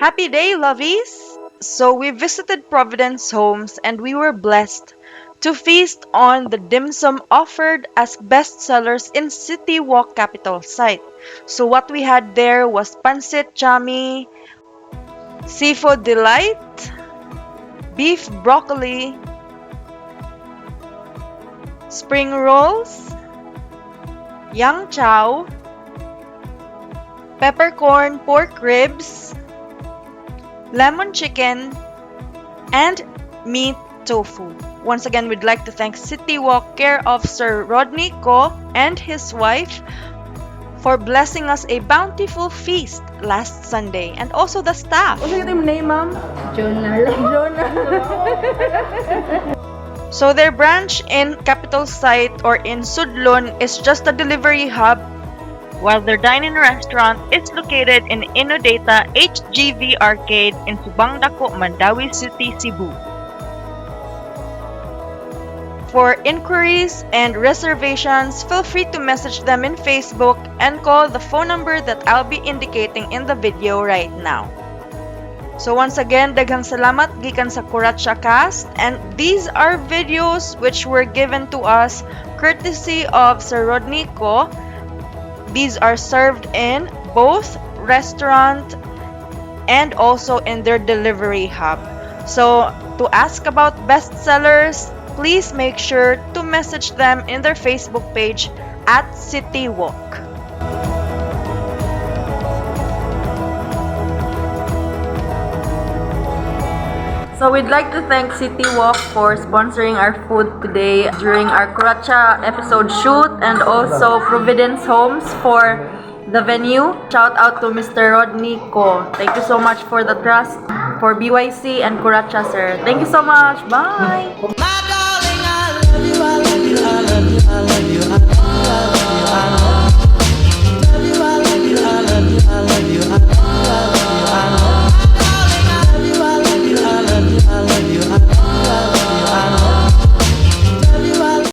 Happy day, lovies! So we visited Providence Homes and we were blessed to feast on the DIMSUM offered as bestsellers in City Walk capital site. So what we had there was pancit chami, seafood delight, beef broccoli, spring rolls, yang chow, peppercorn pork ribs, lemon chicken, and meat tofu. Once again, we'd like to thank City Walk care of Sir Rodney Ko and his wife for blessing us a bountiful feast last Sunday, and also the staff. What's your name, ma'am? Jonah lang. So their branch in capital site or in Sudlon is just a delivery hub, while their dine-in restaurant is located in Inodata HGV Arcade in Subang Dako, Mandawi City, Cebu. For inquiries and reservations, feel free to message them in Facebook and call the phone number that I'll be indicating in the video right now. So once again, daghang salamat gikan sa Kuratsya Cast, and these are videos which were given to us courtesy of Sir Rodney Ko. These are served in both restaurant and also in their delivery hub. So to ask about bestsellers, please make sure to message them in their Facebook page at City Walk. So we'd like to thank City Walk for sponsoring our food today during our Kuratsya episode shoot, and also Providence Homes for the venue. Shout out to Mr. Rodney Ko. Thank you so much for the trust for BYC and Kuratsya, sir. Thank you so much. Bye!